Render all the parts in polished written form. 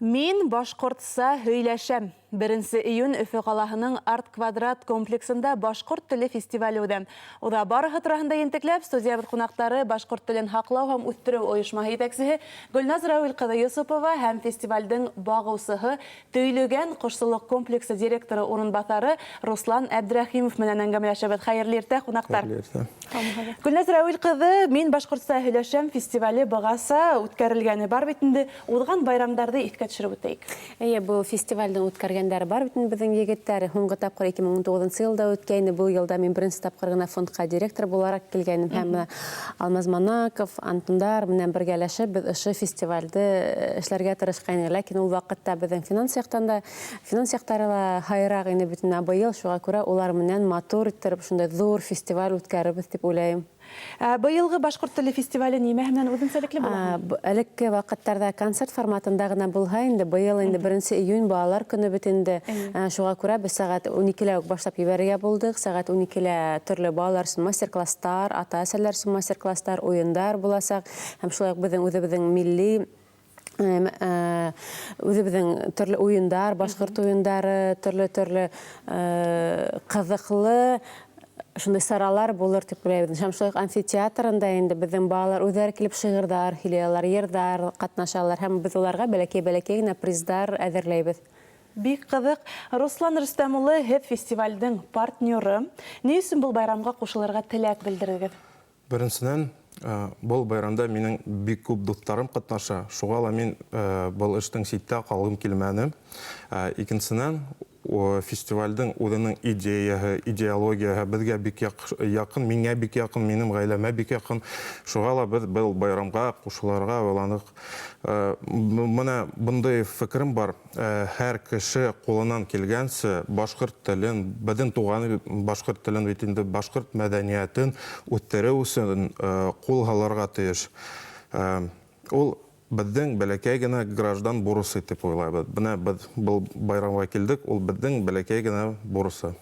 Мин башҡортса һөйләшәм. Беренсе июнь Өфө ҡалаһының Арт-квадрат комплексында башҡорт теле фестивале үҙә. Уҙа барыһы тураһында ентекләп студиябыҙ ҡунаҡтары башҡорт телен һаҡлау һәм үҫтереү ойошмаһы етәксеһе Гөлназ Рауил ҡыҙы Йосопова һәм фестивалдең бағыусыһы Төйлөгән ҡошсолоҡ комплексы директоры урынбаҫары Руслан Әбдрәхимов менән әңгәмәләшәбеҙ. Хәйерле иртә, ҡунаҡтар! Хәйерле иртә. Гөлназ Рауил ҡыҙы, Мин башҡортса һөйләшәм фестивале бығаса үткәрелгәне бар бит инде. Уҙған байрамдарҙы иҫкә төшөрөп үтәйек. Эйе, был фестивальдең үткәргәндәре бар бит инде беҙҙең егеттәр. Һуңғы тапҡыр 2019 йылда үткәйне. Был йылда мин беренсе тапҡыр ғына фондҡа директор булараҡ килгәйнем һәм менә Алмаз Манаков, Антондар менән бергәләшеп беҙ ошо фестивальде эшләргә тырышҡайныҡ. Ләкин ул ваҡытта беҙҙең финанс яҡтан да, финанс яҡтары ла һайыраҡ ине бит инде. Ә быйыл шуға күрә улар менән матур иттереп шундай ҙур фестиваль үткәрербеҙ тип уйлайым. Ә быйылғы башҡорт теле фестивале нимәһе менән үҙенсәлекле була һуң? Элекке ваҡыттарҙа концерт форматында ғына булһа инде, быйыл инде беренсе июнь балалар көнө бит инде. Шуға күрә беҙ сәғәт уникелә үк башлап ебәрергә булдыҡ. Сәғәт уникелә төрлө балалар өсөн мастер-класстар, ата-әсәләр өсөн мастер-класстар, уйындар буласаҡ. Һәм шулай уҡ беҙҙең үҙебеҙҙең милли үҙебеҙҙең төрлө уйындар, башҡорт уйындары, төрлө-төрлө ҡыҙыҡлы шундай саралар булыр тип уйлайбыҙ. Һәм шулай уҡ амфитеатрында инде беҙҙең балалар үҙҙәре килеп шиғырҙар һөйләй алалар, йырҙар ҡатнашалар һәм беҙ уларға бәләкәй-бәләкәй генә приздар әҙерләйбеҙ. Бик ҡыҙыҡ. Руслан Рөстәм улы, һеҙ фестивальдең партнеры. Ни өсөн был байрамға ҡушылырға теләк белдерҙегеҙ? Беренсенән, был байрамда минең бик күп дуҫтарым ҡатнаша, шуға ла мин был эштең ситтә ҡалғым килмәне. Икенсенән, фестивальдең үҙенең идеяһы, идеологияһы беҙгә бик яҡын, миңә бик яҡын, минем ғаиләмә бик яҡын. Шуға ла беҙ был байрамға ҡушылырға уйланыҡ. Менә бындай фекерем бар. Һәр кеше ҡулынан килгәнсә башҡорт телен, беҙҙең туған башҡорт телен бит инде башҡорт мәҙәниәтен үҫтереү өсөн ҡул һалырға тейеш. Ул беҙҙең бәләкәй генә граждан бурысы тип уйлайбыҙ. Бына беҙ был байрамға килдек, ул беҙҙең бәләкәй генә бурысы.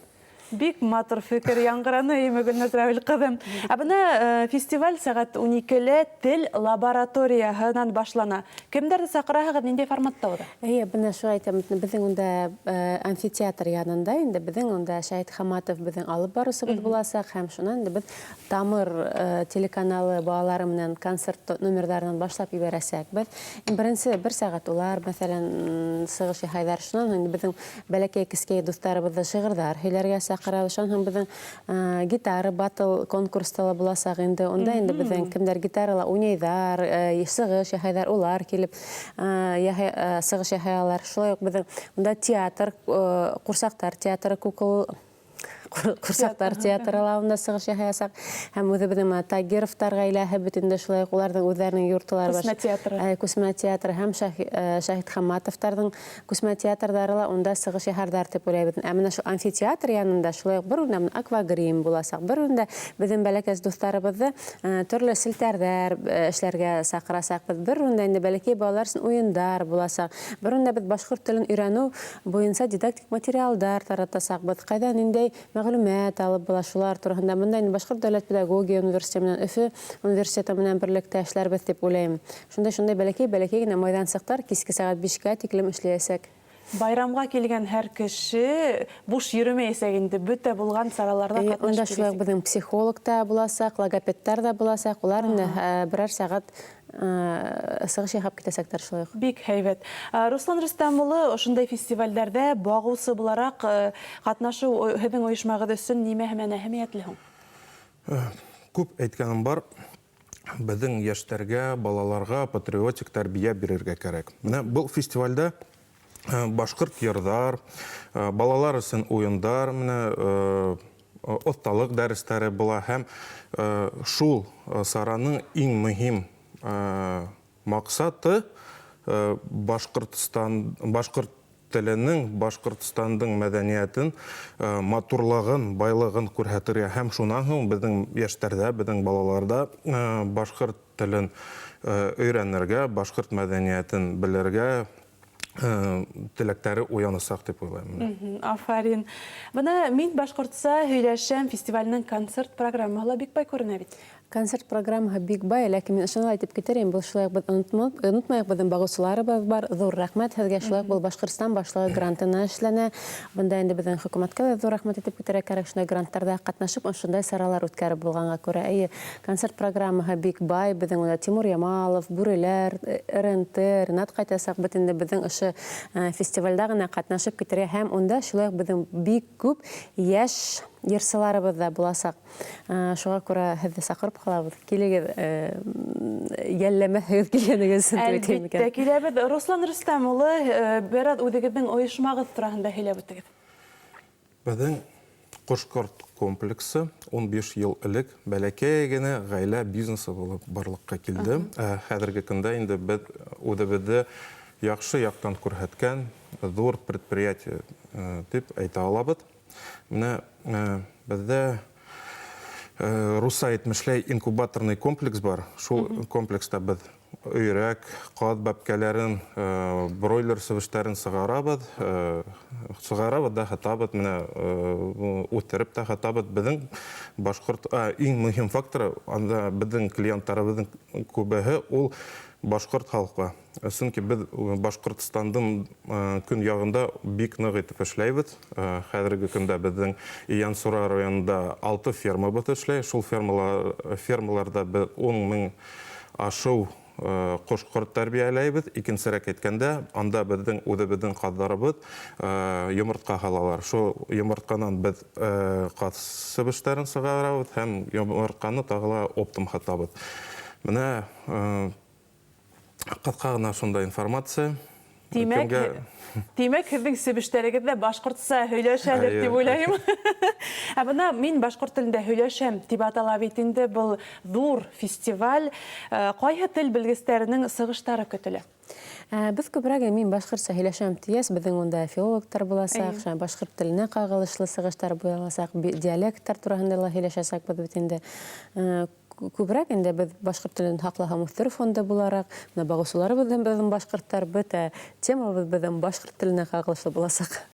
Бик матур фекер яңғыраны, әйеме, Гөлназ Рәүил ҡыҙым. Ә бына э, фестиваль сәғәт 12-лә тел лабораторияһынан башлана. Кемдәрҙе саҡыраһығыҙ, ниндәй форматта уҙа? Эйе, бына шулай әйтәм, беҙҙең унда э, амфитеатр янында инде беҙҙең унда Шәһит Хаматов беҙҙең алып барыусыбыҙ буласаҡ һәм шунан инде беҙ Тамыр э, телеканалы балалары менән концерт номерҙарынан башлап ебәрәсәкбеҙ. Беренсе бер сәғәт улар, мәҫәлән, сығыш яһайҙар. Шунан һуң инде беҙҙең Бәләкәй кескәй дуҫтарыбыҙҙы шиғырҙар һөйләргә саҡырабыҙ. Шунан һуң беҙҙең гитара батл конкурста ла буласаҡ инде. Унда инде беҙҙең кемдәр гитарала уйнайҙар, сығыш яһайҙар, улар килеп сығыш яһай алар. Шулай уҡ беҙҙең унда театр, ҡурсаҡтар театры кукол Ҡурсаҡтар театры ла унда сығыш яһаясаҡ. Һәм үҙебеҙҙең менә Тагировтар ғаиләһе бит инде шулай уҡ уларҙың үҙҙәренең йортлары бар. Күсмә театры. Күсмә театры һәм Шаһит Хаматовтарҙың күсмә театрҙары ла унда сығыш яһарҙар дип уйлайбыҙ. Ә менә шул амфитеатр янында шулай уҡ бер урында менә аквагрим буласаҡ. Бер урында беҙҙең бәләкәс дуҫтарыбыҙҙы төрлө селтәрҙәр эшләргә саҡырасаҡбыҙ. Бер урында инде бәләкәй балалар өсөн уйындар буласаҡ. Бер урында беҙ башҡорт телен өйрәнеү буйынса дидактик Материалдар таратасаҡбыҙ, ҡайҙа ниндәй мәғлүмәт алып була, шулар тураһында. Бында инде Башҡорт дәүләт педагогия университеты менән Өфө университеты менән берлектә эшләрбеҙ тип уйлайым. Шундай-шундай бәләкәй-бәләкәй генә майҙансыҡтар киске сәғәт бишкә тиклем эшләйәсәк. Байрамға килгән һәр кеше буш йөрөмәйәсәк инде, бөтә булған сараларҙа Эйе, ҡатнашып унда шулай уҡ йөрөйәсәк. беҙҙең психолог та буласаҡ, логопедтар ҙа буласаҡ. Улар инде берәр сәғәт Сығыш яһап китәсәктәр шулай уҡ. Бик һәйбәт. Руслан Рөстәм улы, ошондай фестивальдәрҙә бағыусы булараҡ ҡатнашыу һеҙҙең ойошмағыҙ өсөн нимәһе менән әһәмиәтле һуң? Күп әйткәнем бар, беҙҙең йәштәргә, балаларға патриотик тәрбиә бирергә кәрәк. Менә был фестивальдә башҡорт йырҙар, балалар өсөн уйындар, менә оҫталыҡ дәрестәре була һәм шул сараның иң мөһим маҡсаты Башҡортостан башҡорт теленең, Башҡортостандың мәҙәниәтен, матурлығын, байлығын күрһәтергә һәм шунан һуң беҙҙең йәштәрҙә, беҙҙең балаларҙа башҡорт телен өйрәнергә, башҡорт мәҙәниәтен белергә теләктәре уянасаҡ дип уйлайым. Афарин. Бына Мин башҡортса һөйләшәм фестиваленең концерт программаһы ла бик бай күренә бит. Концерт программаһы бик бай, ләкин мин шуны әйтеп китер идем, был шулай уҡ беҙ онотмайыҡ, беҙҙең бағыусыларыбыҙ бар. Ҙур рәхмәт һеҙгә, шулай уҡ был Башҡортостан Башлығы грантына эшләнә. Бында инде беҙҙең хөкүмәткә лә ҙур рәхмәт әйтеп китергә кәрәк, шундай гранттарҙа ҡатнашып, ошондай саралар үткәреп булғанға күрә. Эйе, концерт программаһы бик бай, беҙҙең унда Тимур Ямалов, Бүреләр, РНТ, Ренат ҡайтасаҡ, бит инде беҙҙең ошо фестивальдә генә ҡатнашып китергә һәм унда шулай уҡ беҙҙең бик күп йәш йырсыларыбыҙ ҙа буласаҡ. Шуға күрә һеҙҙе саҡырып ҡалабыҙ. Килегеҙ, йәлләмәҫһегеҙ килгәнегеҙ өсөн дип әйтәйем икән. Әлбиттә, киләбеҙ. Руслан Рөстәм улы, бераз үҙегеҙҙең ойошмағыҙ тураһында һөйләп үтегеҙ. Беҙҙең ҡош-ҡорт комплексы 15 йыл элек бәләкәй генә ғаилә бизнесы булып барлыҡҡа килде. Хәҙерге көндә инде беҙ үҙебеҙҙе яҡшы яҡтан күрһәткән ҙур предприятие тип әйтә алабыҙ. Менә беҙҙә русса әйтмешләй инкубаторный комплекс бар. Шул комплекста беҙ өйрәк, ҡаҙ бәпкәләрен, бройлер себештәрен сығарабыҙ, сығарабыҙ да һатабыҙ, менә үҫтереп тә һатабыҙ. Беҙҙең башҡорт, иң мөһим факторы анда беҙҙең клиенттарыбыҙҙың күбеһе ул башҡорт халҡы. Сөнки беҙ Башҡортостандың көньяғында бик ныҡ итеп эшләйбеҙ. Хәҙерге көндә беҙҙең Ейәнсура районында 6 фермабыҙ эшләй. Шул фермаларҙа беҙ 10 мең ашыу ҡош-ҡорт тәрбиәләйбеҙ. Икенсерәк әйткәндә, анда беҙҙең үҙебеҙҙең ҡаҙҙарыбыҙ йомортҡа һалалар. Шул йомортҡанан беҙ ҡаҙ себештәрен сығарабыҙ һәм йомортҡаны тағы ла оптом һатабыҙ. Менә ҡыҫҡа ғына шундай информация. Тимәк, тимәк, һеҙҙең себештәрегеҙ ҙә башҡортса һөйләшәлер тип уйлайым. Ә бына мин башҡорт телендә һөйләшәм тип атала бит инде был ҙур фестиваль. Ҡайһы тел белгестәренең сығыштары көтөлә? Беҙ күберәк мин башҡортса һөйләшәм тиәс, беҙҙең унда филологтар буласаҡ, башҡорт теленә ҡағылышлы сығыштар буласаҡ, диалекттар тураһында ла һөйләшәсәкбеҙ бит инде. Күберәк инде беҙ башҡорт телен һаҡлау һәм үҫтереү фонды булараҡ, бына бағыусыларыбыҙ ҙа беҙҙең башҡорттар, бөтә темабыҙ беҙҙең башҡорт теленә ҡағылышлы буласаҡ.